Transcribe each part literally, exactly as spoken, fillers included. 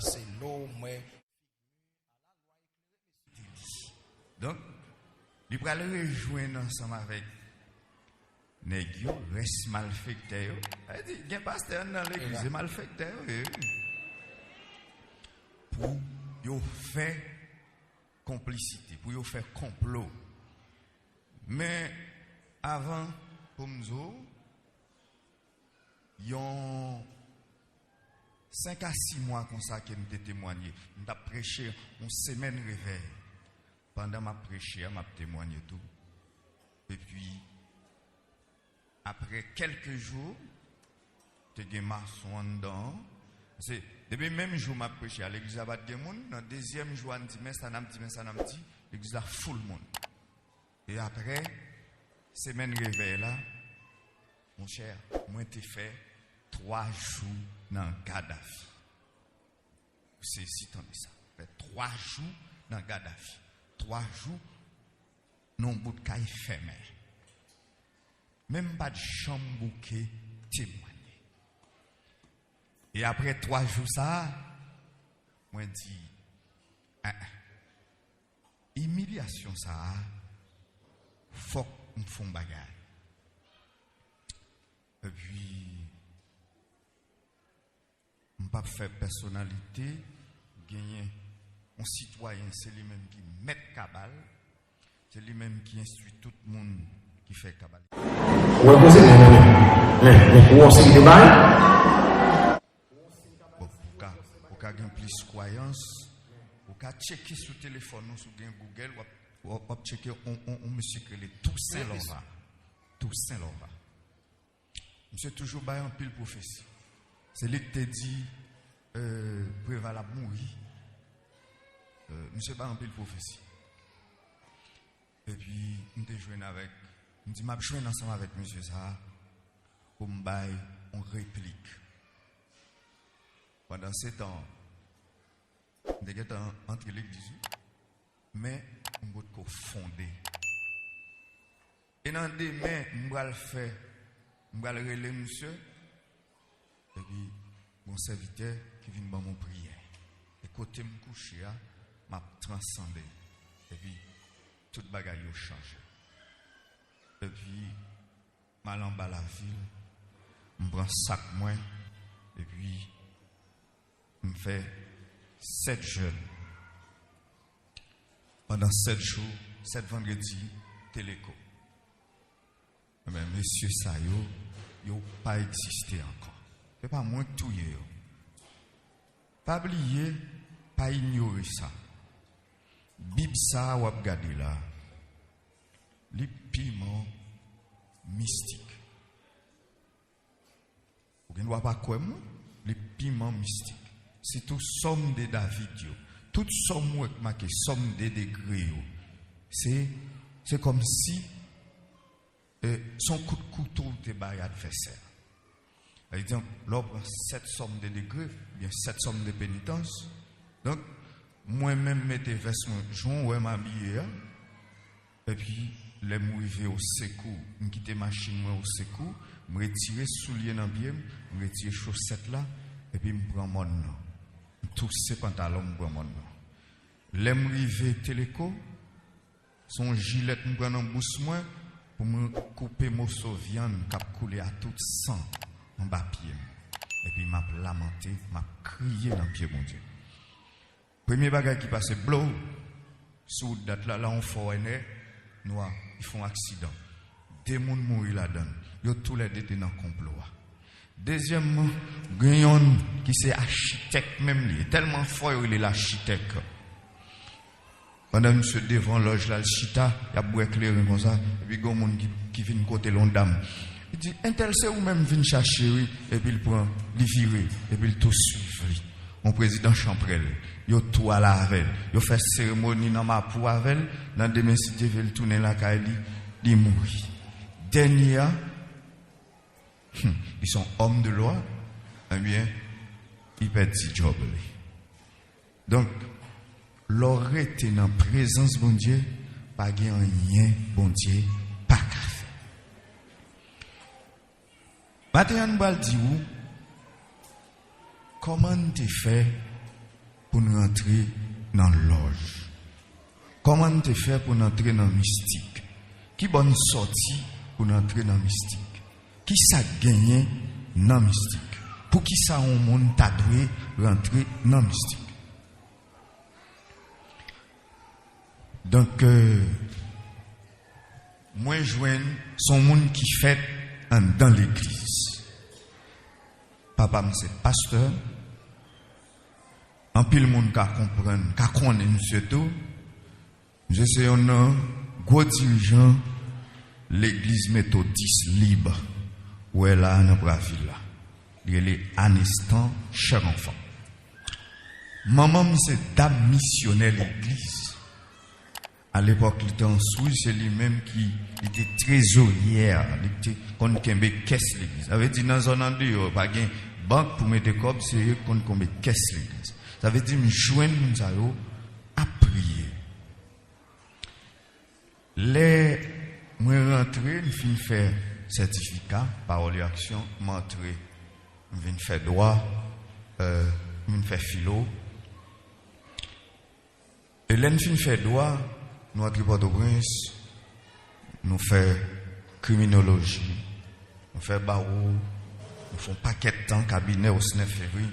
Selo mwen. Donk, li pral rejwenn ansanm avèk nèg yo, rès malfektè yo. Sa vle di, gen pastè anndan legliz, se malfektè yo ye, wi. Pou yo fè konplisite, pou yo fè konplo. Men, avan pou m di w, yon senk a sis mwa konsa ke m te temwanye. M t ap preche yon semèn revèy. Pandan m ap preche a, m ap temwanye tou. Epi, apre kèlke jou, te gen mason anndan an. Se, depi menm jou m ap preche a, legliz la pa t gen moun. Nan dezyèm jou a, n di, "Men sa n ap di, men sa n ap di." Legliz la full moun. E apre semèn revèy la, monchè, mwen te fè twa jou nan gadafi. Ou sezi tande sa. Fè twa jou nan gadafi. Twa jou nan yon bout kay fèmen. Men m pa t janm bouke temwanye. E apre twa jou sa a, mwen di, "Ah, ah. Imilyasyon sa a, fòk m fè yon bagay." Epi, m p ap fè pèsonalite, genyen yon sitwayen, se li menm ki mèt kabal, se li menm ki enstwi tout moun ki fè kabal. Ou wè konsèy nan men men, men, men, ou wè yon seri de bagay. Bon, ou ka, ou ka gen plis kwayans, ou ka tcheke sou telefòn ou, si w gen Google, w ap, w ap, w ap tcheke on, on, on mesye ki rele Toussaint Lorvat. Toussaint Lorvat. Misye toujou bay anpil pwofesi. Se li ki te di, euh, Preval ap mouri. Euh, misye bay anpil pwofesi. Epi, m te jwenn avèk, m di, "M ap jwenn ansanm avèk mesye sa a pou m bay yon replik." Pandan se tan, m te gentan antre legliz, wi, men m potko fonde. E nan demen, m pral fè, m pral rele misye, epi gon sèvitè ki vin ban m yon priyè. E kote m kouche a, m ap transande. Epi tout bagay yo chanje. Epi m al anba lavil, m pran sak mwen, epi m fè sèt jèn. Pandan sèt jou, sèt vandredi, Teleko. Ebyen, mesye sa yo, yo pa egziste ankò. Se pa mwen k touye yo. Pa bliye, pa inyore sa. Bib sa a w ap gade la, li piman mistik. Ou gen dwa pa kwè m, wi. Li piman mistik. Sitou Sòm de David yo. Tout sòm ou wè k make Sòm de degre yo. Se, se kòmsi, e, se yon kout kouto ou te bay advèsè a. Egzanp, lè w pran sèt sòm de degre, oubyen sèt sòm de penitans, donk, mwen menm mete vès mwen, jan w wè m abiye a, epi, lè m rive o sekou, m kite machin mwen o sekou, m retire soulye nan pye m, m retire chosèt la, epi m pran mòn nan. M touse pantalon m, m pran mòn nan. Lè m rive Teleko, se yon jilèt m pran nan bous mwen pou m koupe moso vyann k ap koule a tout san anba pye m. Epi m ap lamante, m ap kriye nan pye Bondye. Premye bagay ki pase, blow, sou wout dat la, la yon fò wè nè nwa, li fè yon aksidan. De moun mouri ladan l. Yo toulède te nan konplo a. Dezyèmman, gen yonn ki se achitèk menm li ye. Tèlman fò yo rele l achitèk. Pandan misye devan lòj la, l chita, y ap bwè kleren konsa, epi gen yon moun ki, ki vin kote l, yon dam. Li di, "Entèl se ou menm vin chache, wi," epi l pran, li vire, epi l tou swiv li. Yon prezidan chanprèl, yo tou al avè l. Yo fè seremoni nan Mapou avè l. Nan demen, si Dye vle, l tounen lakay li, li mouri. Dènye a, hmm, li se yon òm de lwa, ebyen, li pèdi djòb li. Donk, lè w rete nan prezans Bondye, pa gen anyen Bondye pa ka fè. Maten an, m pral di w kòman n te fè pou n rantre nan lòj? Kòman n te fè pou n antre nan mistik? Ki bò n sòti pou n antre nan mistik? Ki sa k genyen nan mistik? Poukisa yon moun ta dwe rantre nan mistik? Donk, euh, mwen jwenn se yon moun ki fèt anndan legliz. Papa m se pastè. Anpil moun ka konprann, ka konnen misye tou. Misye se yonn nan gwo dirijan legliz metodis lib ou wè la nan Bravil la. Li rele Anestan Chèranfan. Manman m se dam misyonè legliz. Alepòk, li te an Swis, se li menm ki, li te trezoryè, li te konn kenbe kès legliz. Sa vle di, nan zòn andeyò, pa gen bank pou mete kòb, se yo ki konn kenbe kès legliz. Sa vle di, m jwenn moun sa yo ap priye. Lè mwen rantre, m fin fè sètifika, pawòl e aksyon, m antre, m vin fè dwa, euh, m vin fè filo. E lè n fin fè dwa, nou antre Pòtoprens, nou fè kriminoloji, nou fè bawo, nou fè yon pakèt tan kabinè Osner Fevry.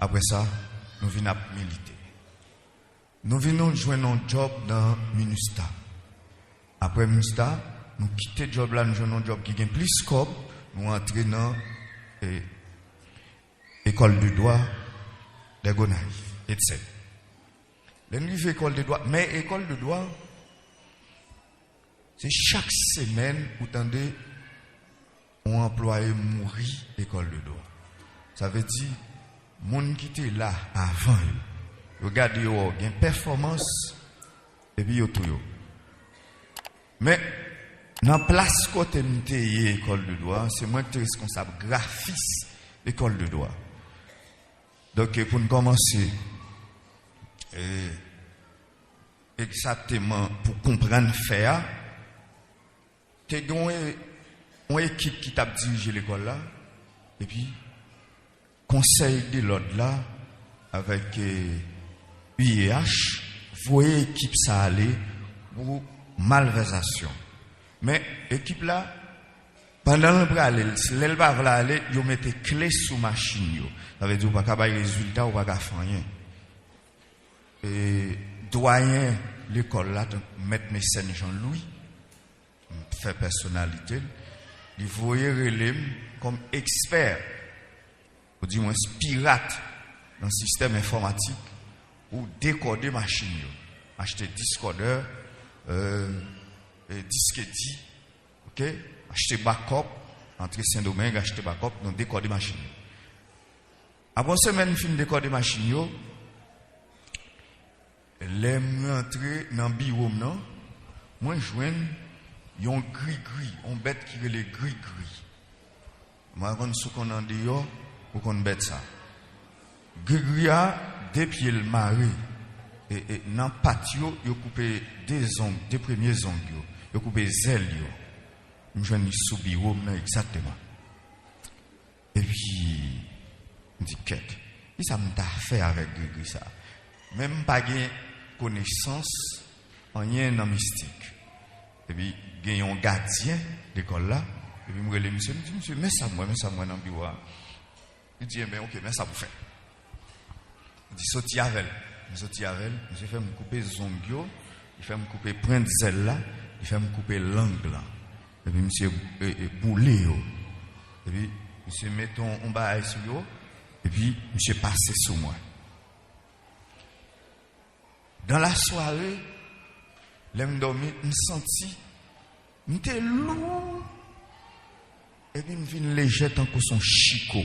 Apre sa, nou vin ap milite. Nou vin nou jwenn yon djòb nan Minustah. Apre Minustah, nou kite djòb la, nou jwenn yon djòb ki gen plis kòb, nou antre nan, eh, École de droit de Gonayiv, EDSEG. Lè n rive École de droit, men École de droit, se chak semèn ou tande yon anplwaye mouri École de droit. Sa vle di, moun ki te la avan yo, yo gade yo wè w gen pèfòmans, epi yo touye w. Men, nan plas kote m te ye École de droit, se mwen ki te reskonsab grafis École de droit. Donk, pou n kòmanse, eh, egzakteman pou konprann fè a, te gen yon e-, yon ekip ki t ap dirije lekòl la, epi Konsèy de lòd la avèk, eh, U E H voye ekip sa ale pou malvèzasyon. Men ekip la, pandan l prale, lè l pa vle ale, yo mete kle sou machin yo. Sa vle di ou pa ka bay rezilta, ou pa ka fè anyen. E dwayen lekòl la, donk, Mèt Mesèn Jean Louis, m fè pèsonalite l, li voye rele m kòm ekspè, oudimwens pirat, nan sistèm enfòmatik pou dekòde machin yo. Achte diskòdè, euh, e diskedi, oke? Achte bakòp, antre Sendomeng, achte bakòp, nou dekòde machin yo. Apre yon semèn, m fin dekòde machin yo, lè m rantre nan biwo m nan, mwen jwenn yon grigri, yon bèt ki rele grigri. M pa konn si w konn andeyò, ou konn bèt sa. Grigri a, de pye l mare. E, e nan pat yo, yo koupe de zong, de premye zong yo. Yo koupe zèl yo. M jwenn li sou biwo m nan egzakteman. Epi, m di, "Kèt, kisa m ta fè avèk grigri sa a?" Men m pa gen konesans anyen nan mistik. Epi, gen yon gadyen lekòl la, epi m rele misye, m di, "Misye, men sa m wè, men sa m wè nan biwo a." Li di, "Enben, oke, men sa pou fè." Li di, "Soti avè l." M soti avè l, misye fè m koupe zong yo, li fè m koupe pwent zèl la, li fè m koupe lang lan. Epi misye, e, e, boule yo. Epi misye mete yon, yon bagay sou yo, epi misye pase sou mwen. Dan lasware, lè m dòmi, m santi m te lou, epi m vin lejè tankou s on chiko.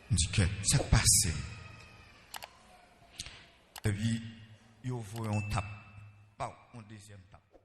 M di, "Kèt, sa k pase m?" Epi yo voye yon tap, paw, yon dezyèm tap.